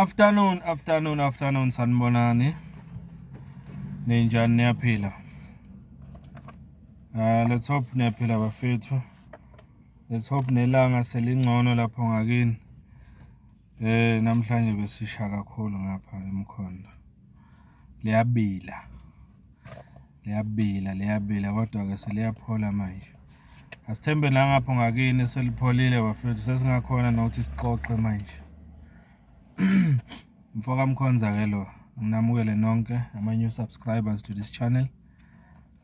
Afternoon, afternoon, afternoon, sanibonani. Ninjani, niyaphila? Let's hope niyaphila, bafethu. Let's hope nelanga selingcono lapho ngakini. Namhlanje besisha kakhulu ngapha eMkhondo. Liyabila. Liyabila, liyabila, kodwa-ke seliyaphola manje. Asithembe nangapho ngakini selipholile, bafethu, sesingakhona nokuthi sixoxe manje. Mfoka Mkhonza ke lo, nginamukele nonke ama new subscribers to this channel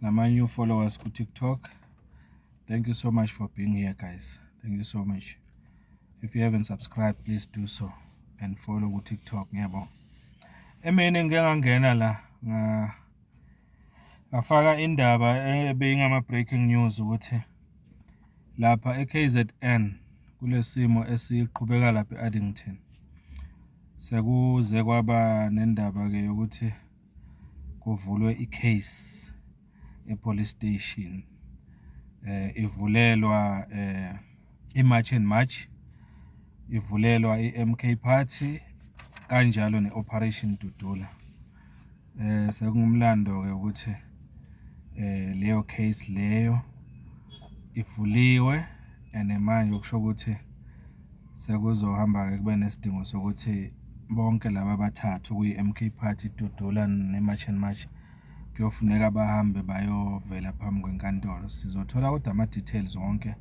nama new followers ku TikTok. Thank you so much for being here, guys. Thank you so much. If you haven't subscribed, please do so and follow ku TikTok. Ngiyabonga. Emini ngike ngangena la ngafaka indaba ebeyingama breaking news ukuthi lapha e-KZN kulesimo esiqhubeka lapha e-Addington, sekuze kwaba nendaba ke yokuthi kuvulwe i-case e-police station, ivulelwa i-March and March, ivulelwa i-MK Party, kanjalo ne-Operation Dudula. Sekungumlando ke ukuthi leyo case leyo ivuliwe and manje okusho ukuthi sekuzohamba-ke kube nesidingo sokuthi bonke laba abathathu, kuyi-MK Party, Dudula ne-March and March, kuyofuneka bahambe bayovela phambi kwenkantolo. Sizothola kodwa ama-details wonke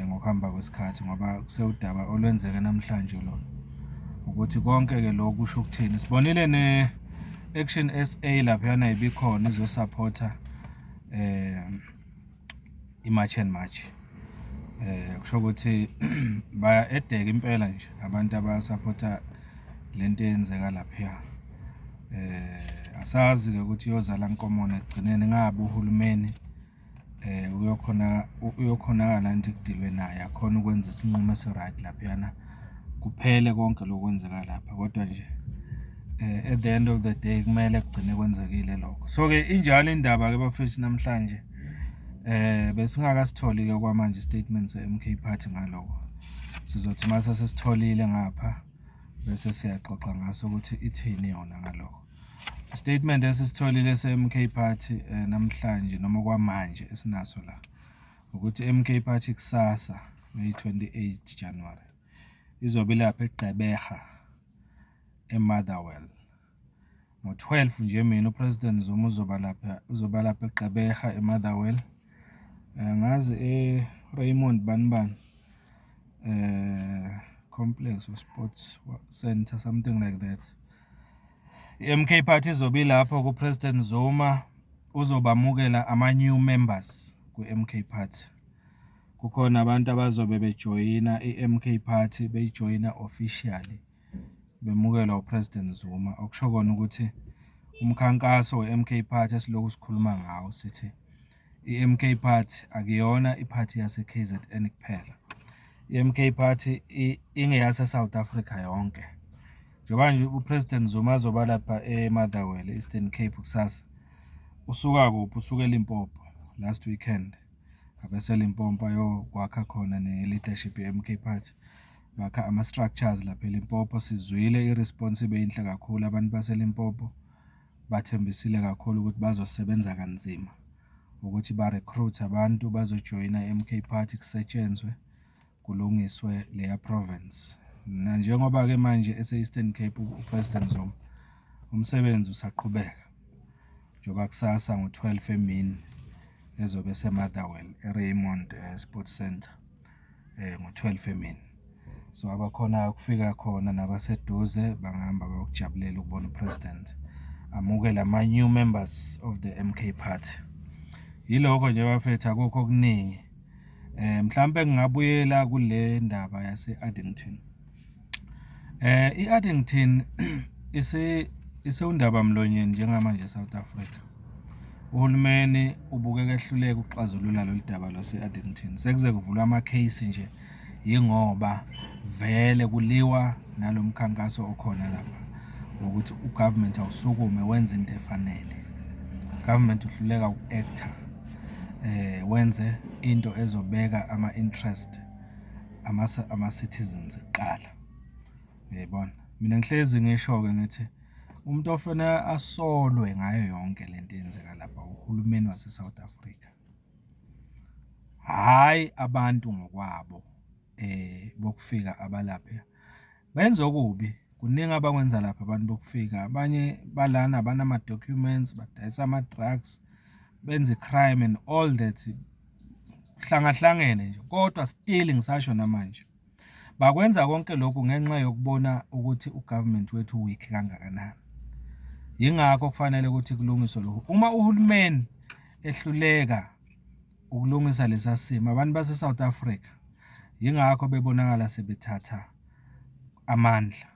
ngokuhamba kwesikhathi, ngoba kusewudaba olwenzeke namhlanje lona, ukuthi konke-ke lokhu kusho ukuthini. Sibonile ne-Action SA laphayana ibikhona izosupport-a i-March and March. Kusho ukuthi baya edeka impela nje abantu abasupporta lento eyenzeka laphiya. Asazi-ke ukuthi iyozala nkomoni ekugcineni, ngabe uhulumeni uyokhona uyokhonakala ukuthi kudilwe naye, akhone ukwenza isinqumo esi-right laphayana, kuphele konke lokhu okwenzeka lapha. Kodwa nje at the end of the day kumele kugcine kwenzekile lokho. So-ke injalo indaba-ke, bafethu. Namhlanje besingakasitholi-ke okwamanje i-statement se-MK Party ngalokho. Sizothi mase sesitholile ngapha bese siyaxoxa ngaso ukuthi ithini yona ngalokho. Statement esisitholile se-MK Party namhlanje, noma kwamanje esinaso la, ukuthi MK Party kusasa ngeyi-28 January izobe ilapha eGqeberha, eMotherwell, ngo-12 nje emini. UPresident Zuma uzoba lapha, uzoba lapha eGqeberha, eMotherwell, ngazi e-Raymond bani bani complex or sports center, something like that. I-MK Party izobe ilapho ku-President Zuma uzobamukela ama-new members ku-MK Party. Kukhona abantu abazobe bejoyina i-MK Party, beyijoyina officially, bemukelwa uPresident Zuma, okusho kona ukuthi umkhankaso we-MK Party esilokhu sikhuluma ngawo, sithi i-MK Party akuyona iphathi yase-KZN kuphela, i-MK Party ingeyase South Africa yonke. Njengoba nje uPresident Zuma azoba lapha e-Motherwell, e-Eastern Cape kusasa, usuka kuphi? Usuka eLimpopo last weekend, abeseLimpopo ayokwakha khona ne-leadership ye-MK Party, bakha ama-structures lapha eLimpopo. Sizwile i-response ibe yinhle kakhulu, abantu baseLimpopo bathembisile kakhulu ukuthi bazosebenza kanzima ukuthi ba-recruit abantu bazojoyina i-MK Party, kusetshenzwe kulungiswe leya province. Na njengoba-ke manje ese-Eastern Cape uPresident Zuma, umsebenzi usaqhubeka, njengoba kusasa ngo-12 emini ezobe ese-Motherwell, e-Raymond Sports Center, ngo-12 emini. So abakhonayo ukufika khona nabaseduze bangahamba bayokujabulela ukubona uPresident amukele ama-new members of the MK Party. Yilokho nje, bafethu, akukho okuningi. Mhlampe ngingabuyela kule ndaba yase-Addington. I-Addington isewundaba mlonyeni njengamanje e-South Africa. Uhulumeni ubukeka ehluleka ukuxazulula lolu daba lwase-Addington. Sekuze kuvulwe ama-case nje, yingoba vele kuliwa nalo mkhankaso okhona lapha wokuthi u-government awusukume wenze into efanele. Government uhluleka uku-act-a, wenze into ezobeka ama-interest ama-citizens kuqala, uyayibona? Mina ngihlezi ngisho-ke ngithi, umuntu ofanele asolwe ngayo yonke lento eyenzeka lapha uhulumeni wase-South Africa, hhayi abantu ngokwabo bokufika abalapha. Benza okubi, kuningi abakwenza lapha abantu bokufika, abanye balana abanama-documents, badayisa ama-drugs, benza i-crime and all that, kuhlangahlangene nje, kodwa still ngisasho namanje, bakwenza konke lokhu ngenxa yokubona ukuthi u-government wethu u-weak kangakanani. Yingakho kufanele ukuthi kulungiswe lokhu. Uma uhulumeni ehluleka ukulungisa lesa simo, abantu base-South Africa, yingakho bebonakala sebethatha amandla,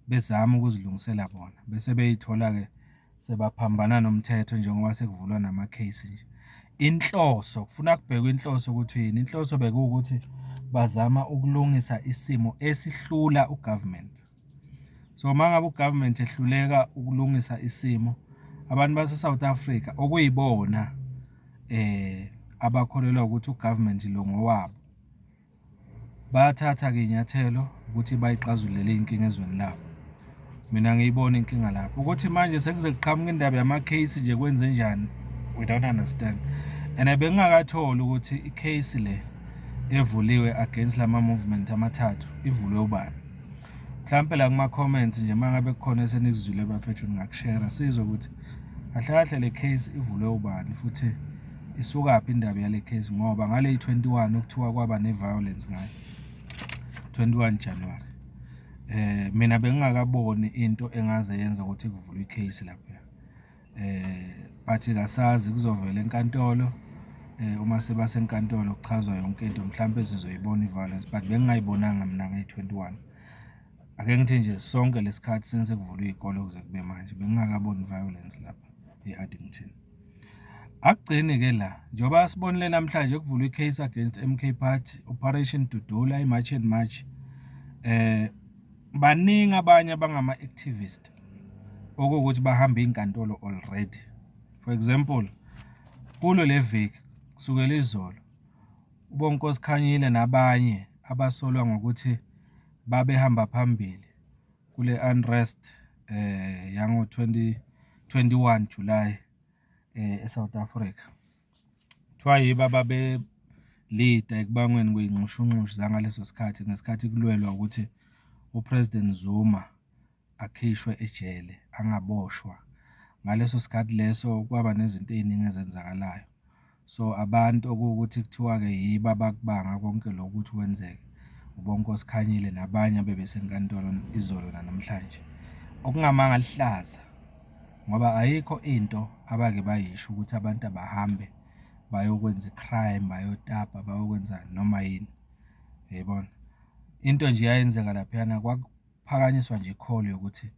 bezama ukuzilungisela bona, bese bey'thola-ke sebaphambana nomthetho njengoba sekuvulwa nama-case nje. Inhloso, kufuna kubhekwe inhloso ukuthi yini, inhloso bekuwukuthi bazama ukulungisa isimo esihlula u-government. So, uma ngabe u-government ehluleka ukulungisa isimo, abantu base-South Africa okuyibona abakholelwa ukuthi u-government lo ngowabo, bayathatha-ke iy'nyathelo ukuthi bayixazulule iy'nkinga ezweni labo. Mina angiyiboni inkinga lapho. Ukuthi manje sekuze kuqhamuke indaba yama-case nje kwenzenjani, we don't understand. And bengingakatholi ukuthi i-case le evuliwe against lama-movement amathathu ivulwe ubani. Mhlampe la kuma-comments nje uma ngabe kukhona esenikuzwile bafethu ningakushera sizwe ukuthi kahle kahle le case ivulwe ubani futhi isukaphi indaba yale case ngoba ngale 21 okuthiwa kwaba ne-violence ngayo, 21 January. Mina bengingakaboni into engaze yenze ukuthi kuvulwe i-case lapha. But kasazi kuzovela enkantolo, uma sebasenkantolo kuchazwa yonke into, mhlampe sizoyibona i-violence but bengingayibonanga mina ngeyi-21. Ake ngithi nje sonke le sikhathi since kuvulwe iy'kole kuze kube manje, bengingakaboni i-violence lapha e-Addington. Akugcini-ke la, njengoba sibonile namhlanje kuvulwe i-case against M_K Party, Operation Dudula, i-March and March. Baningi abanye abangama-activist okuwukuthi bahamba iy'nkantolo already. For example, kulo le viki kusukela izolo, uBonginkosi Khanyile nabanye abasolwa ngokuthi babehamba phambili kule unrest yango-2021 July e-South Africa. Kuthiwa yibo ababe-lead-a ekubangweni kwey'nxushunxushu zangaleso sikhathi ngesikhathi kulwelwa ukuthi u-President Zuma akhishwe ejele, angaboshwa. Ngaleso sikhathi leso kwaba nezinto ey'ningi ezenzakalayo. So, abantu okuwukuthi kuthiwa-ke yibo abakubanga konke lokhu ukuthi kwenzeke, uBonginkosi Khanyile nabanye abebesenkantolo izolo nanamhlanje. Okungamanga aluhlaza, ngoba ayikho into abake bayisho ukuthi abantu abahambe bayokwenza i-crime, bayotapa, bayokwenzani noma yini, uyayibona? Into nje eyayenzeka laphayana kwakuphakanyiswa nje i-call yokuthi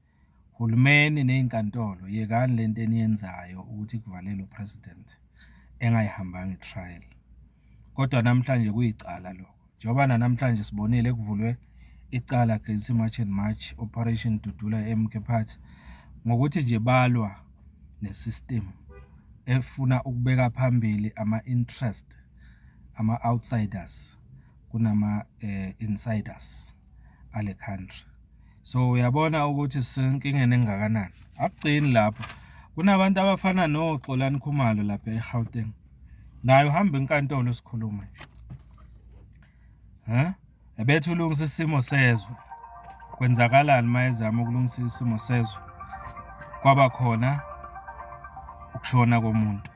hulumeni ney'nkantolo yekani lento eniyenzayo ukuthi kuvalelwe u-president engayihambanga i-trial. Kodwa namhlanje kuyicala lokho, njengoba nanamhlanje sibonile kuvulwe icala against i-March and March, Operation Dudula M_K Party, ngokuthi nje balwa ne-system efuna ukubeka phambili ama-interest ama-outsiders kunama-insiders ale country. So, uyabona ukuthi sisenkingeni engakanani. Akugcini lapho, kunabantu abafana noXolani Khumalo lapha e-Gauteng, naye uhamba inkantolo sikhuluma nje. Ebethi ulungisa isimo sezwe, kwenzakalani uma ezama ukulungisa isimo sezwe? Kwaba khona ukushona komuntu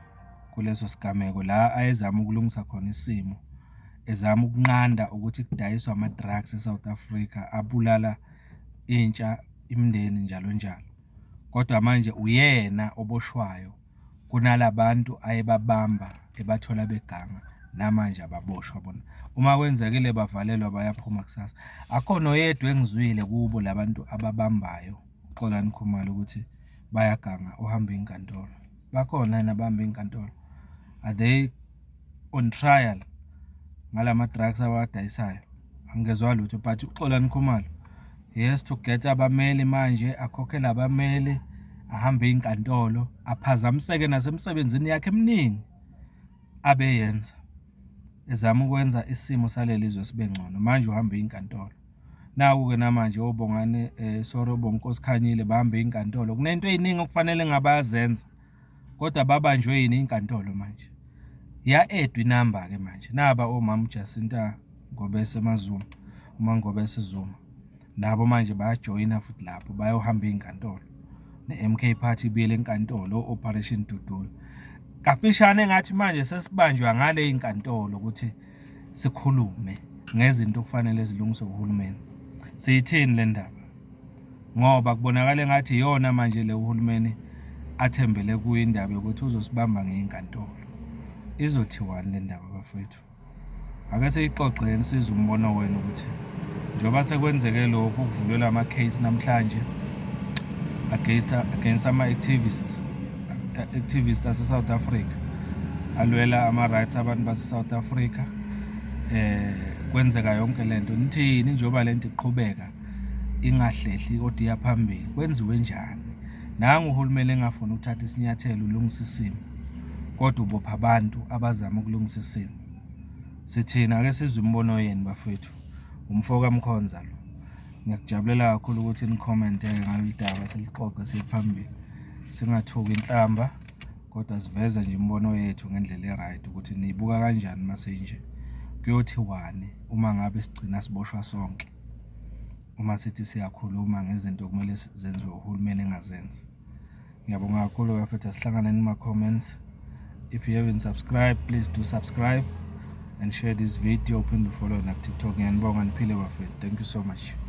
kuleso sigameko la ayezama ukulungisa khona isimo, ezama ukunqanda ukuthi kudayiswe ama-drugs e-South Africa abulala intsha, imindeni, njalo njalo. Kodwa manje uyena oboshwayo kunala bantu ayebabamba ebathola beganga, namanje ababoshwa bona. Uma kwenzekile bavalelwa bayaphuma kusasa. Akukho noyedwa engizwile kubo la bantu ababambayo uXolani Khumalo ukuthi bayaganga ohamba iy'nkantolo. Bakhona yini abahamba iy'nkantolo? Are they on trial ngalama-drugs abawadayisayo? Angkezwa lutho, but uXolani Khumalo, he has to get abameli manje, akhokhele abameli, ahambe iy'nkantolo, aphazamiseke nasemsebenzini yakhe eminingi abeyenza, ezama ukwenza isimo saleli zwe sibe ngcono. Manje uhamba iy'nkantolo. Naku-ke namanje oBongani sorry, oBonginkosi Khanyile bahamba iy'nkantolo. Kuney'nto ey'ningi okufanele ngabe bayazenza, kodwa babanjwe yini? Iy'nkantolo manje. Ya-add-wa inamba-ke manje, naba omama uJacinta Ngobese maZuma, uMaNgobese Zuma, nabo manje bayajoyina futhi lapho, bayohamba iy'nkantolo. Ne-M_K Party ibuyele enkantolo, o-Operation Dudula. Kafishane engathi manje sesibanjwa ngale y'nkantolo ukuthi sikhulume ngezinto okufanele zilungiswe uhulumeni. Siyithini le ndaba? Ngoba kubonakala engathi iyona manje le uhulumeni athembele kuyo indaba yokuthi uzosibamba ngey'nkantolo. Izothiwani le ndaba bafowethu? Ake siyixoxe nisizwe umbono wenu ukuthi njengoba sekwenzeke lokhu kuvulelwa ama-case namhlanje against ama-activists, activists ase-South Africa alwela ama-rights abantu base-South Africa, kwenzeka yonke lento. Nithini njengoba lento iqhubeka ingahlehli kodwa iya phambili, kwenziwe njani? Nangu uhulumeni engafuni ukuthatha isinyathelo ulungisa isimo, kodwa ubopha abantu abazama ukulungisa isimo. Sithini? Ake sizwe imibono yenu bafowethu. Umfo kaMkhonza lo. Ngiyakujabulela kakhulu ukuthi ni-comment-e ngalolu daba, silixoxe siye phambili. Singathuki inhlamba, kodwa siveze nje imibono yethu ngendlela e-right ukuthi niyibuka kanjani mase inje. Kuyothiwani uma ngabe sigcina siboshwa sonke uma sithi siyakhuluma ngezinto okumele zenziwe uhulumeni engazenzi? Ngiyabonga kakhulu bafethu, asihlanganeni kuma-comments. If you haven't subscribed, please do subscribe and share this video. Uphinde u-follow naku-TikTok. Ngiyanibonga, niphile bafethu. Thank you so much.